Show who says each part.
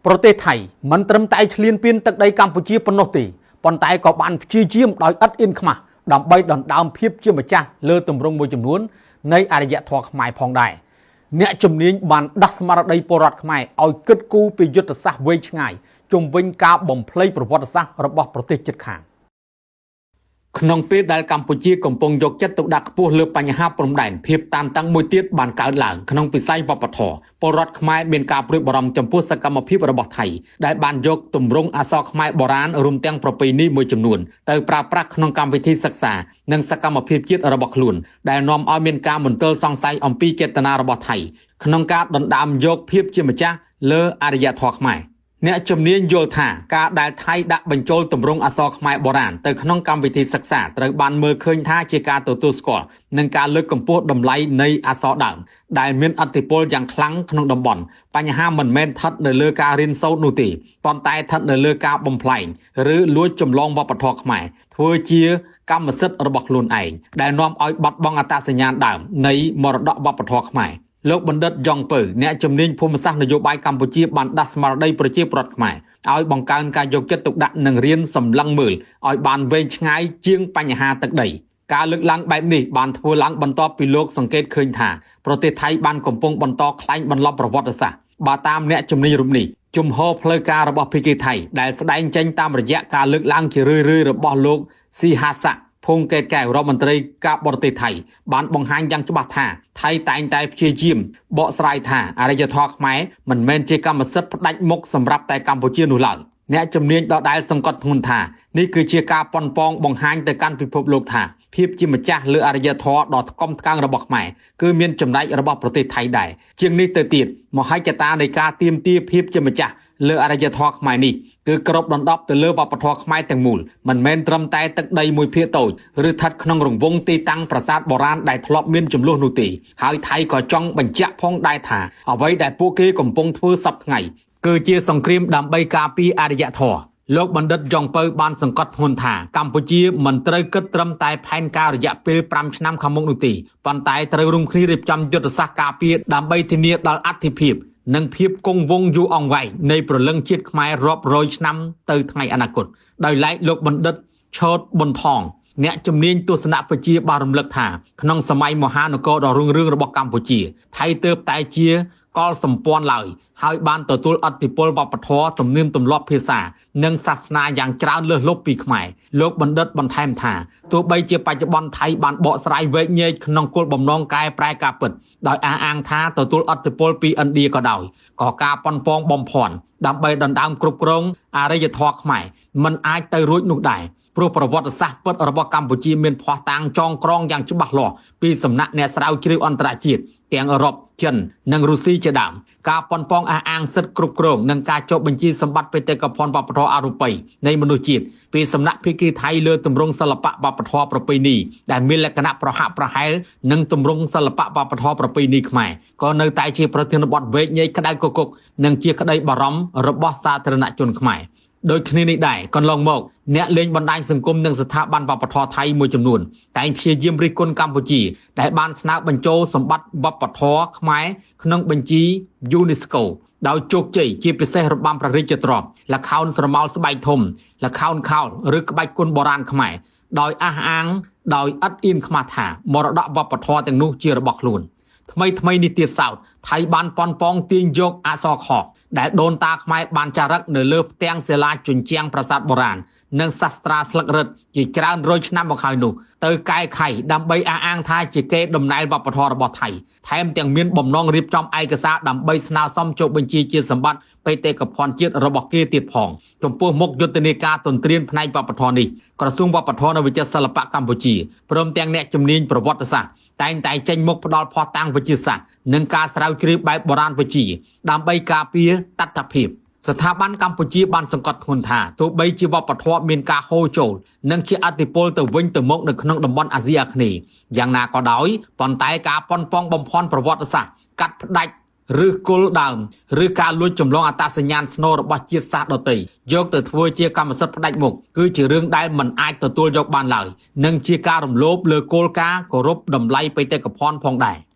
Speaker 1: ប្រទេសថៃមិនត្រឹមតែឈ្លានពានទឹកដីកម្ពុជាប៉ុណ្ណោះទេប៉ុន្តែក៏បានព្យាយាមដោយឥតអៀនខ្មាស់ដើម្បីដណ្ដើមភាពជាម្ចាស់លើទម្រង់មួយចំនួននៃអរិយធម៌ខ្មែរផងដែរអ្នកជំនាញបានដាស់ស្មារតីពលរដ្ឋខ្មែរឲ្យគិតគូរពីយុទ្ធសាស្ត្រវែងឆ្ងាយជុំវិញការបំភ្លៃប្រវត្តិសាស្ត្ររបស់ប្រទេសជិតខាងក្នុងពេលដែលកម្ពុជាកំពុងយកចិត្តទុកដាក់ខ្ពស់លើបញ្ហាព្រំដែនភាពតានតឹងមួយទៀតបានកើតឡើងក្នុងវិស័យវប្បធម៌ពលរដ្ឋខ្មែរមានការព្រួយបារម្ភចំពោះសកម្មភាពរបស់ថៃដែលបានយកទម្រង់អក្សរខ្មែរបុរាណរួមទាំងប្រពៃណីមួយចំនួនទៅប្រើប្រាស់ក្នុងកម្មវិធីសិក្សានិងសកម្មភាពជាតិរបស់ខ្លួនដែលនាំឲ្យមានការមន្ទិលសង្ស័យអំពីចេតនារបស់ថៃក្នុងការដណ្ដើមយកភាពជាម្ចាស់លើអរិយធម៌ខ្មែរអ្នកជំនាញយល់ថាការដែលថៃដាក់បញ្ចូលទម្រង់អក្សរខ្មែរបុរាណទៅក្នុងកម្មវិធីសិក្សាត្រូវបានមើលឃើញថាជាការទទួលស្គាល់និងការលើកកម្ពស់តម្លៃនៃអក្សរដើមដែលមានឥទ្ធិពលយ៉ាងខ្លាំងក្នុងតំបន់បញ្ហាមិនមែនស្ថិតនៅលើការរៀនសូត្រនោះទេប៉ុន្តែស្ថិតនៅលើការបំផ្លែងឬលួចចម្លងវប្បធម៌ខ្មែរធ្វើជាកម្មសិទ្ធិរបស់ខ្លួនឯងដែលនាំឲ្យបាត់បង់អត្តសញ្ញាណដើមនៃមរតកវប្បធម៌ខ្មែរលោកបណ្ឌិតយ៉ងពៅអ្នកជំនាញភូមិសាស្ត្រនយោបាយកម្ពុជាបានដាស់ស្មារតីប្រជាពលរដ្ឋខ្មែរឲ្យបង្កើនការយកចិត្តទុកដាក់និងរៀនសម្លឹងមើលឲ្យបានវែងឆ្ងាយជាងបញ្ហាទឹកដីការលើកឡើងបែបនេះបានធ្វើឡើងបន្ទាប់ពីលោកសង្កេតឃើញថាប្រទេសថៃបានកំពុងបន្តក្លែងបន្លំប្រវត្តិសាស្ត្របើតាមអ្នកជំនាញរូបនេះជំហរផ្លូវការរបស់ភាគីថៃដែលស្ដែងចេញតាមរយៈការលើកឡើងជារឿយៗរបស់លោកស៊ីហាសាក់ភងកេតកែវរដ្ឋមន្ត្រីការបរទេសថៃបានបង្ហាញយ៉ាងច្បាស់ថាថៃតែងតែព្យាយាមបកស្រាយថាអរិយធម៌ខ្មែរមិនមែនជាកម្មសិទ្ធិផ្ដាច់មុខសម្រាប់តែកម្ពុជានោះឡើយអ្នកជំនាញដដែលសង្កត់ធ្ងន់ថានេះគឺជាការប៉ុនប៉ងបង្ហាញទៅកាន់ពិភពលោកថាភាពជាម្ចាស់លើអរិយធម៌ដ៏ថ្កុំថ្កើងរបស់ខ្មែរគឺមានចំណែករបស់ប្រទេសថៃដែរជាងនេះទៅទៀតមហិច្ឆតានៃការទាមទារភាពជាម្ចាស់លើអរិយធម៌ខ្មែរនេះគឺគ្របដណ្ដប់ទៅលើវប្បធម៌ខ្មែរទាំងមូលមិនមែនត្រឹមតែទឹកដីមួយភាគតូចឬស្ថិតក្នុងរង្វង់ទីតាំងប្រាសាទបុរាណដែលធ្លាប់មានចំនួននោះទេហើយថៃក៏ចង់បញ្ជាក់ផងដែរថាអ្វីដែលពួកគេកំពុងធ្វើសប្តាហ៍ថ្ងៃគឺជាសង្គ្រាមដើម្បីការពារអរិយធម៌លោកបណ្ឌិតយ៉ងពៅបានសង្កត់ធ្ងន់ថាកម្ពុជាមិនត្រូវគិតត្រឹមតែផែនការរយៈពេល5ឆ្នាំខាងមុខនោះទេប៉ុន្តែត្រូវរួមគ្នារៀបចំយុទ្ធសាស្ត្រការពារដើម្បីធានាដល់អត្ថិភាពនិងភាពគង់វង្សយូរអង្វែងនៃព្រលឹងជាតិខ្មែររាប់រយឆ្នាំទៅថ្ងៃអនាគតដោយឡែកលោកបណ្ឌិតឆូតប៊ុនថងអ្នកជំនាញទស្សនវិជ្ជាបានរំលឹកថាក្នុងសម័យមហានគរដ៏រុងរឿងរបស់កម្ពុជាថៃទើបតែជាកលសម្ព័ន្ធឡើយហើយបានទទួលឥទ្ធិពលវប្បធម៌ទំនៀមទម្លាប់ភាសានិងសាសនាយ៉ាងច្រើនលើសលប់ពីខ្មែរលោកបណ្ឌិតបន្ថែមថាទោះបីជាបច្ចុប្បន្នថៃបានបកស្រាយវែកញែកក្នុងគោលបំណងកែប្រែការពិតដោយអះអាងថាទទួលឥទ្ធិពលពីឥណ្ឌាក៏ដោយក៏ការប៉ុនប៉ងបំភាន់ដើម្បីដណ្ដើមគ្រប់គ្រងអរិយធម៌ខ្មែរមិនអាចទៅរួចនោះដែរព្រោះប្រវត្តិសាស្ត្រពិតរបស់កម្ពុជាមានភស្តុតាងចងក្រងយ៉ាងច្បាស់លាស់ពីសំណាក់អ្នកស្រាវជ្រាវអន្តរជាតិទាំងអឺរ៉ុបចិននិងរុស្ស៊ីជាដើមការប៉ុនប៉ងអះអាងសិទ្ធិគ្រប់គ្រងនិងការចុះបញ្ជីសម្បត្តិបេតិកភណ្ឌវប្បធម៌អរូបីនៃមនុស្សជាតិពីសំណាក់ភាគីថៃលើទម្រង់សិល្បៈវប្បធម៌ប្រពៃណីដែលមានលក្ខណៈប្រហាក់ប្រហែលនិងទម្រង់សិល្បៈវប្បធម៌ប្រពៃណីខ្មែរក៏នៅតែជាប្រធានបទវែកញែកក្តៅគគុកនិងជាក្តីបារម្ភរបស់សាធារណជនខ្មែរដូចគ្នានេះដែរកន្លងមកអ្នកលេងបណ្ដាញសង្គមនិងស្ថាប័នវប្បធម៌ថៃមួយចំនួនតែងព្យាយាមរិះគន់កម្ពុជាដែលបានស្នើបញ្ចូលសម្បត្តិវប្បធម៌ខ្មែរក្នុងបញ្ជី UNESCO ដោយជោគជ័យជាពិសេសរបាំព្រះរាជទ្រព្យល្ខោនស្រមោលស្បែកធំល្ខោនខោលឬក្បាច់គុនបុរាណខ្មែរដោយអះអាងដោយឥតអៀនខ្មាស់ថាមរតកវប្បធម៌ទាំងនោះជារបស់ខ្លួនថ្មីៗនេះទៀតសោតថៃបានប៉ុនប៉ងទាញយកអក្សរខដែលដូនតាខ្មែរបានចារឹកនៅលើផ្ទាំងសិលាជញ្ជាំងប្រាសាទបុរាណនិងសាស្ត្រាស្លឹករឹតជាច្រើនរយឆ្នាំមកហើយនោះទៅកែខៃដើម្បីអះអាងថាជាកេរដំណែលវប្បធម៌របស់ថៃថែមទាំងមានបំណងរៀបចំឯកសារដើម្បីស្នើសុំចុះបញ្ជីជាសម្បត្តិបេតិកភណ្ឌជាតិរបស់គេទៀតផងចំពោះមុខយុទ្ធនាការទន្ទ្រានផ្នែកវប្បធម៌នេះក្រសួងវប្បធម៌និងវិចិត្រសិល្បៈកម្ពុជាព្រមទាំងអ្នកជំនាញប្រវត្តិសាស្ត្រតែងតែចេញមុខផ្ដល់ភស្តុតាងវិទ្យាសាស្ត្រនិងការស្រាវជ្រាវបែបបុរាណវិទ្យាដើម្បីការពារតថភាពស្ថាប័នកម្ពុជាបានសង្កត់ធ្ងន់ថាទោះបីជាវប្បធម៌មានការហូរចូលនិងជាឥទ្ធិពលទៅវិញទៅមកនៅក្នុងតំបន់អាស៊ីអាគ្នេយ៍យ៉ាងណាក៏ដោយប៉ុន្តែការប៉ុនប៉ងបំភាន់ប្រវត្តិសាស្ត្រកាត់ផ្ដាច់ឬគល់ដើមឬការលួចចម្លងអត្តសញ្ញាណស្នូលរបស់ជាតិសាសន៍ដទៃយកទៅធ្វើជាកម្មសិទ្ធិផ្ដាច់មុខគឺជារឿងដែលមិនអាចទទួលយកបានឡើយនិងជាការរំលោភលើគោលការណ៍គោរពតម្លៃបេតិកភណ្ឌផងដែរ។